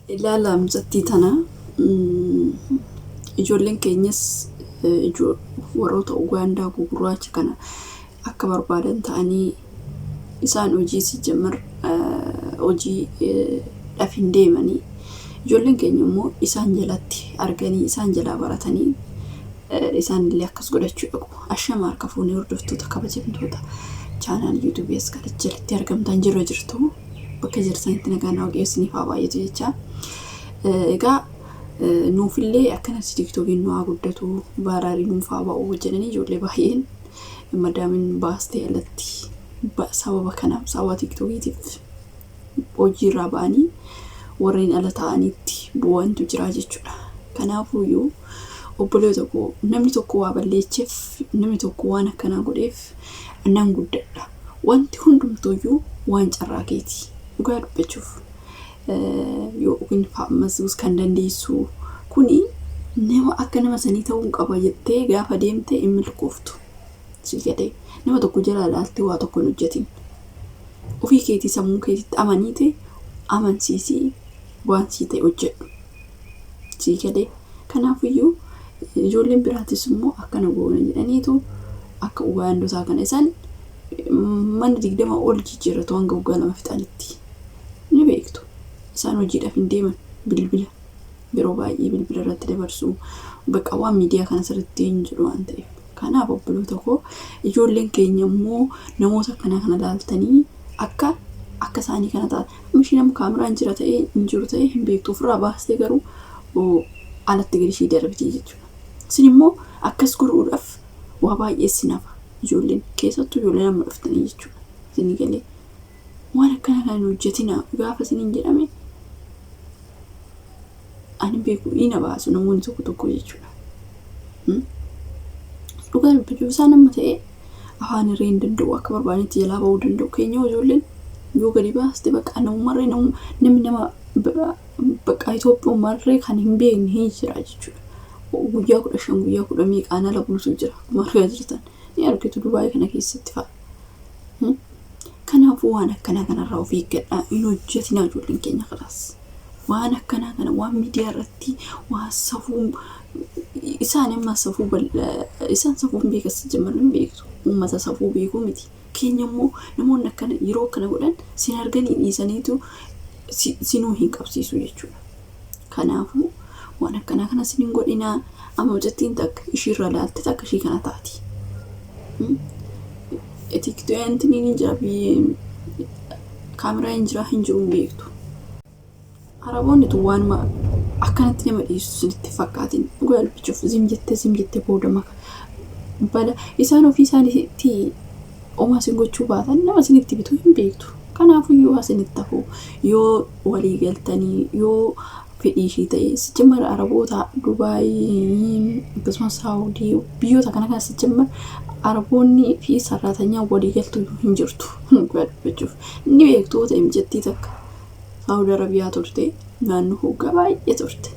Ilaala mucattii tana ijoolleen keenyas warroota Ugaandaa gugurraacha kana akka barbaadan ta'anii isaan hojii sijjamar hojii dhaf hin deemanii ijoolleen keenya immoo isaan jalatti arganii isaan jalaa baratanii isaan illee akkas godhachuu dhaqu. Ashama harka fuunee hordoftoota kabajamtoota chaanaal yuutuubii as kana jalatti argamtan jirra jirtu bakka jirtanitti nagaan waaqayyo isiniif haa baay'atu jecha. Egaa nuufillee akkanatti tiktookiin nu haa guddatu baaraarii nuuf haa ba'u jedhanii ijoollee baay'een madaamin baastee alatti sababa kanaaf sababa tiktookiitiif hojiirraa ba'anii warreen ala ta'anitti bu'antu jira jechuudha. Kanaafuyyuu obboleessa koo namni tokko waa balleecheef namni tokko waan akkanaa godheef nan guddadha. Wanti hundumtuuyyuu waan carraa keeti. Dhugaa dubbachuuf yookiin faamasuus kan dandeessu kuni nama akka nama sanii ta'uu qaba jettee gaafa deemte hin milkooftu. Si jedhee nama tokko jalaa ilaaltee waa tokko hin hojjetin. Ofii keetii sammuu keetitti amaniite amansiisii waan sii ta'e hojjedhu. Sii galee kanaafiyyuu ijoolleen biraatis immoo akkana goona jedhaniitu akka ugaandotaa kana isaan mana 20 ol jijjiirratu hanga waggaa 2 fixanitti. Ni beektu. Isaan hojiidhaaf hin deeman bilbila yeroo baay'ee bilbila irratti dabarsu bakka waan miidiyaa kana sirriitti hin jedhu waan ta'eef. Kanaaf obboloota koo ijoolleen keenya immoo namoota akkanaa kana laaltanii akka akka isaanii kana ta'a. Amma isheen amma kaameraan jira ta'ee hin jiru ta'ee hin beektu ofirraa baastee garuu alatti gadi ishii darbitii jechuudha. Isin immoo akkas godhuudhaaf waa baay'ee isin hafa ijoolleen keessattuu ijoolleen amma dhuftanii jechuudha. Isinii galee waan akkana kana hin hojjetinaa gaafa isiniin jedhame ani beeku ina baasu namoonni tokko tokko jechuudha. Dhugaa dubbachuu isaan amma ta'e afaan irree hin danda'u akka barbaadanitti jalaa ba'uu danda'u. Keenya ijoolleen yoo gadi baaste bakka namumarree namni nama bakka Itoophiyummarree kan hin beekne hin jira jechuudha. Guyyaa 15 guyyaa kudha meeqaan ala bultu jira. Akkuma argaa jirtan ni argitu Dubaayii kana keessatti fa'a. Kanaafuu waan akkanaa kanarraa of eeggadhaa hin hojjetinaa ijoolleen keenya kalaas. Waan akkanaa kana waan miidiyaa irratti waan safuu isaan amma safuu isaan safuu hin beekas jamman hin beektu uummata safuu beekuu miti. Keenya immoo namoonni akkana yeroo akkana godhan sin arganii dhiisaniitu sinuu hin qabsiisu jechuudha. Kanaafuu waan akkanaa kana sin hin godhinaa amma mucattiin takka ishiirra laalte takka ishii kana taati. Tiktookii hin jira kaameraa hin jira hin jiru hin beektu. Araboonni tun waanuma akkanatti nama dhiisu isinitti fakkaatin dhugaa dubbachuuf zim jettee zim jettee booda maka bala isaan ofii isaaniitti homaa isin gochuu baatan nama isinitti bituu hin beektu. Kanaafuu yoo isinitti hafu yoo walii galtanii yoo fedhii ishii ta'e sijjamar Araboota Dubaayii akkasumas Saawudii biyyoota kana kana sijjamar Araboonni fi sarraatanyaan walii galtu hin jirtu dhugaa dubbachuuf ni beektu ta'e mijattii takka. Saawud Arabiyaa turte naannoo hoggaa baay'ee turte.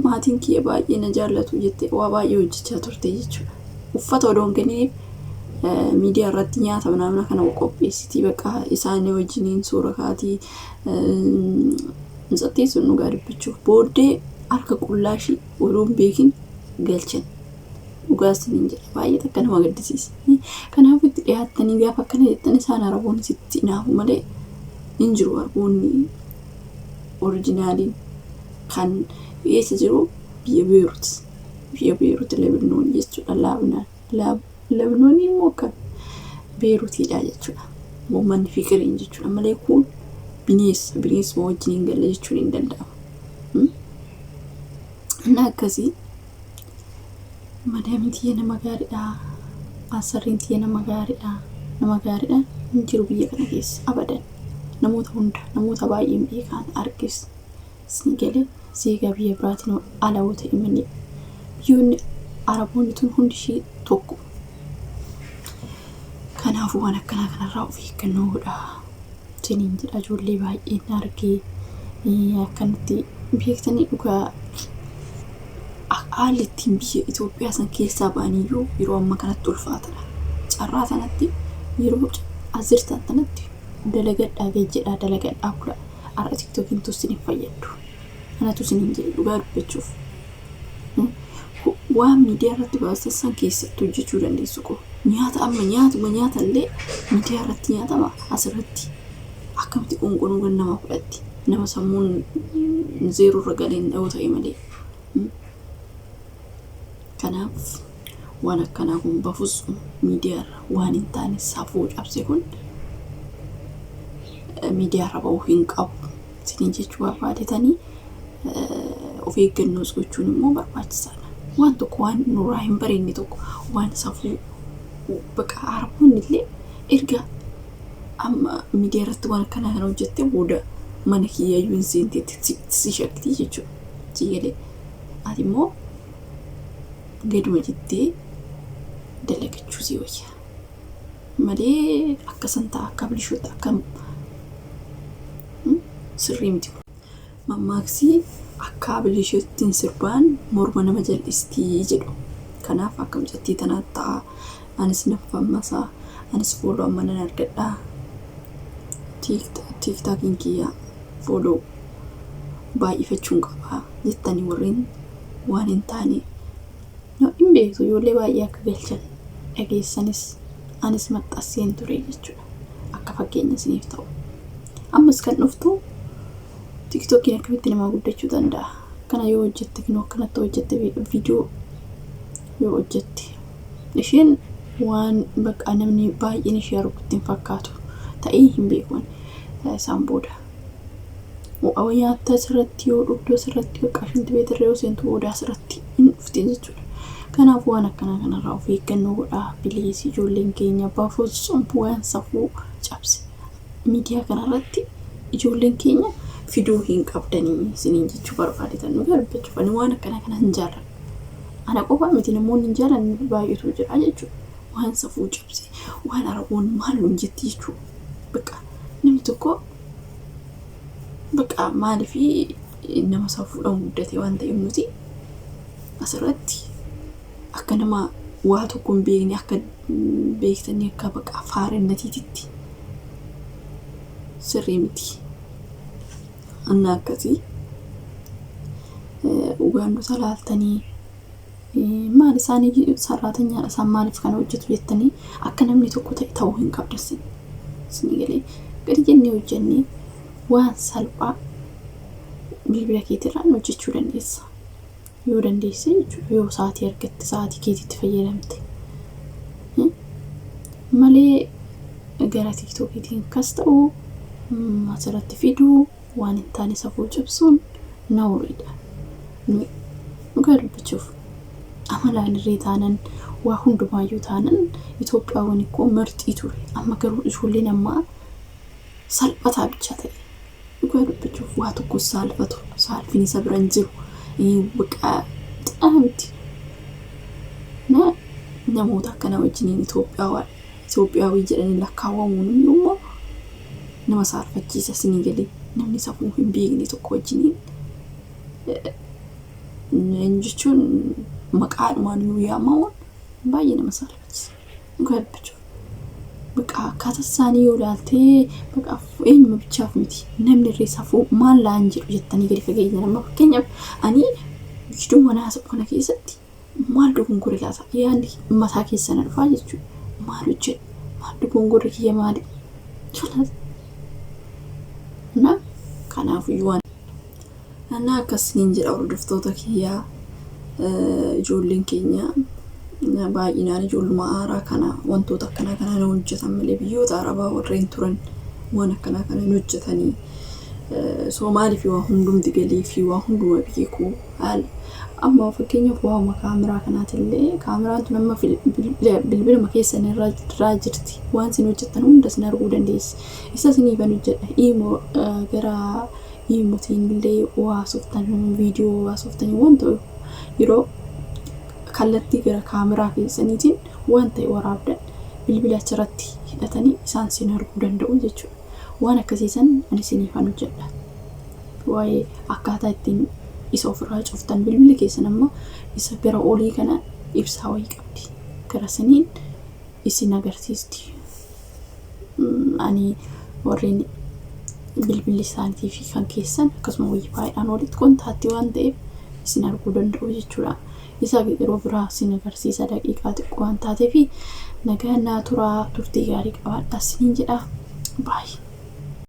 Maatiin kiyya baay'ee na jaallatu jettee waa baay'ee hojjechaa turte jechuudha. Uffata odoo hin kenniniif miidiyaa irratti nyaata manaamina kana qopheessitii bakka isaanii wajjiniin suura kaatii mucattiin sun dhugaa dubbachuuf booddee harka qullaa ishii odoo hin beekin galchan. Dhugaa isiniin jedha baay'ee takka nama gaddisiisa. Kanaaf itti dhiyaattanii gaafa akkana jettan isaan Araboonni sitti naafu malee hin jiru Araboonni orijinaaliin kan eessa jiru biyya Beerut biyya Beerut Lebinoon jechuudha Laabnaan Lebinoon immoo akka Beerutiidha jechuudha. Uummanni fiqiriin jechuudha malee kun bineensa bineensuma wajjin hin galle jechuun hin danda'amu. Inni akkasii Madaamiin tiyya nama gaariidha. Asarriin tiyya nama gaariidha. Nama gaariidha hin jiru biyya kana keessa abadan. Namoota hunda namoota baay'een beekaan argis. Isin galee zeegaa biyya biraatiin ala yoo ta'e malee biyyoonni Araboonni tun hundi ishee tokko. Kanaafuu waan akkanaa kanarraa of eeggannoo godhaa. Isiniin jedha ijoollee baay'een argee akkanatti beektanii dhugaa haalli ittiin biyya Itoophiyaa san keessaa ba'aniyyuu yeroo ammaa kanatti ulfaatadha. Carraa sanatti yeroo as jirtan tanatti dalagadhaa gad jedhaa dalagadhaa bulaa. Har'a tiktookiin tun isin hin fayyaddu. Anatu isiniin jedhe dhugaa dubbachuuf. Waan miidiyaa irratti baastan san keessatti hojjechuu dandeessu qofa. Nyaata amma nyaatuma nyaata illee miidiyaa irratti nyaatama asirratti akkamitti qonqonuu kan nama fudhatti nama sammuun zeeroo irra galeen yoo ta'e malee. Kanaaf waan akkanaa kun bafus miidiyaa irra waan hin taane safuu cabse kun miidiyaa irra ba'uu hin qabu. Isiniin jechuu barbaadetanii of eeggannoos gochuun immoo barbaachisaadha. Waan tokko waan nurraa hin bareedne tokko waan safuu bakka Araboonni illee erga amma miidiyaa irratti waan akkanaa kana hojjette booda mana kiyyayyuu hin seenteetti si shakkitii jechuudha. Si galee ati immoo gaduma jettee dalagachuu si wayya. Malee akka san ta'a akka bilishoota akka sirrii miti. Mammaaksi akka bilishoottiin sirbaan morma nama jal'istii jedhu. Kanaaf akka mucattii tanaatti ta'a. Anis nan fammasa. Anis follow amma nan argadha. TikTokiin kiyya follow baay'ifachuun qaba jettanii warreen waan hin taane hin beektu ijoollee baay'ee akka galchan dhageessanis anis maxxanseen ture jechuudha. Akka fakkeenya isiniif ta'u. Ammas kan dhuftu TikTokiin akkamitti namaa guddachuu danda'a? Kana yoo hojjette kinoo akkanatti hojjette viidiyoo yoo hojjette isheen waan bakka namni baay'een ishee argutti hin fakkaatu ta'ee hin beeku isaan booda. Nyaata asirratti yoo dhugdu asirratti bakka shinti beetirra yoo seentu booda asirratti hin dhufti jechuudha. Kanaaf waan akkanaa kanarraa of eeggannoo godhaa. Please ijoolleen keenya bafuun waan safuu cabse. Miidiyaa kanarratti ijoolleen keenya fiduu hin qabdanii isiniin jechuu barbaadetan nu dubbachuuf ani waan akkanaa kana hin jaalladhu. Ana qofa miti namoonni hin jaallanne baay'eetu jira jechuudha. Waan safuu cabse waan Araboon maal nuun jetti jechuudha. Bakka namni tokko bakka maaliif nama safuudhaan guddate waan ta'eef nuti asirratti akka nama waa tokko hin beekne akka beektanii akka bakka faarennatiititti sirrii miti. Anna akkasii Ugaandota laaltanii maal isaanii sarraatanyaadha isaan maaliif kana hojjetu jettanii akka namni tokko ta'e ta'uu hin qabdan. Isinii galee gadi jennee hojjennee waan salphaa bilbila keetirraan hojjechuu dandeessa. Yoo dandeesse jechuudha. Yoo sa'aatii argatte sa'aatii keetitti fayyadamte. Malee gara TikTokiitiin akkas ta'u asirratti fiduu waan hin taane safuu cabsuun nawriidha. Dhugaa dubbachuuf amalaan irree taanan waa hundumaayyuu taanan Itoophiyaawwan ikkoo marxii ture. Amma garuu ijoolleen ammaa salphataa bichaa ta'e. Dhugaa dubbachuuf waa tokko saalfatu saalfin isa bira hin jiru. Bakka xaamti. Namoota akkana wajjiniin Itoophiyaawii jedhanii lakkaawwamuun immoo nama saalfachiisa isinii galee namni safuu hin beekne tokko wajjiniin jechuun maqaadhumaan yoo yaamamuun baay'ee nama saalfachiisa. Dhugaa dubbachuuf. Bakka akkaataa isaanii yoo ilaaltee bakka eenyuma bichaaf miti namni irree safuu maal laan jedhu jettanii gadi fageenya nama fakkeenyaaf ani viidiyoo manaa kana keessatti maal dogongore laata yaadni mataa keessa na dhufaa jechuudha. Maal hojjedhu maal dogongorri kiyya maali? Na kanaafiyyuu waan na akkasiniin jedha hordoftoota kiyyaa ijoolleen keenya baay'inaan ijoolluma aaraa kana wantoota akkanaa kana hin hojjetan malee biyyoota arabaa warreen turan waan akkanaa kana hin hojjetanii. So maaliif waa hundumti galii fi waa hunduma beeku haala amma fakkeenyaaf waa'uma kaameraa kanaatillee kaameraan tun amma bilbiluma keessan irraa jirti waan isin hojjettan hunda isin arguu dandeessi. Isa isiniifan hojjedha imo gara imotiin illee waa softan viidiyoo waa softanii wanta yeroo kallattii gara kaameraa keessaniitiin waan ta'e waraabdan bilbila achirratti hidhatanii isaan isin arguu danda'u jechuudha. Waan akkasiisan ani isiniifan hojjedha. Waa'ee akkaataa ittiin isa ofirraa cuftan bilbilli keessan amma isa gara olii kana ibsaa wayii qabdi. Gara saniin isin agarsiisti. Ani warreen Bilbilli isaaniitii fi kan keessan akkasuma WiFiidhaan walitti contact waan ta'eef isin arguu danda'u jechuudha. Isa yeroo biraa isin agarsiisa, daqiiqaa xiqqoo waan taateef. Nagaan naa turaa, turtii gaarii qabaadhaa isiniin jedha. Baay'ee.